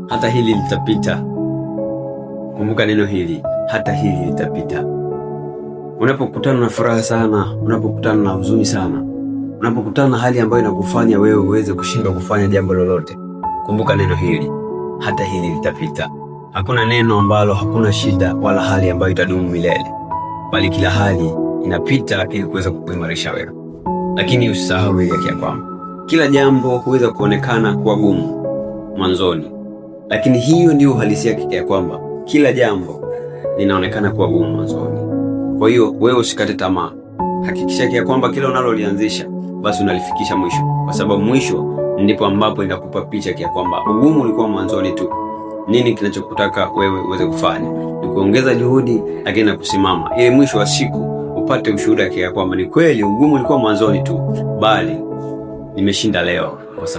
Hata hili litapita. Kumbuka neno hili, hata hili litapita. Unapokutana na furaha sana, unapokutana na huzuni sana, unapokutana na hali ambayo inakufanya wewe uweze kushindwa kufanya jambo lolote, kumbuka neno hili, hata hili litapita. Hakuna neno ambalo, hakuna shida wala hali ambayo itadumu milele, bali kila hali inapita ili kuweza kukuimarisha wewe. Lakini usisahau hili ya kwamba kila jambo huweza kuonekana kuwa gumu mwanzoni, lakini hiyo ndio uhalisia ya kwamba kila jambo linaonekana kuwa gumu mwanzoni. Kwa hiyo wewe usikate tamaa, hakikisha ya kwamba kila unalolianzisha basi unalifikisha mwisho, kwa sababu mwisho ndipo ambapo inakupa picha ya kwamba ugumu ulikuwa mwanzoni tu. Nini kinachokutaka wewe uweze kufanya ni kuongeza juhudi, lakini na kusimama, ili mwisho wa siku upate ushuhuda ya kwamba ni kweli ugumu ulikuwa mwanzoni tu, bali nimeshinda leo kwa sababu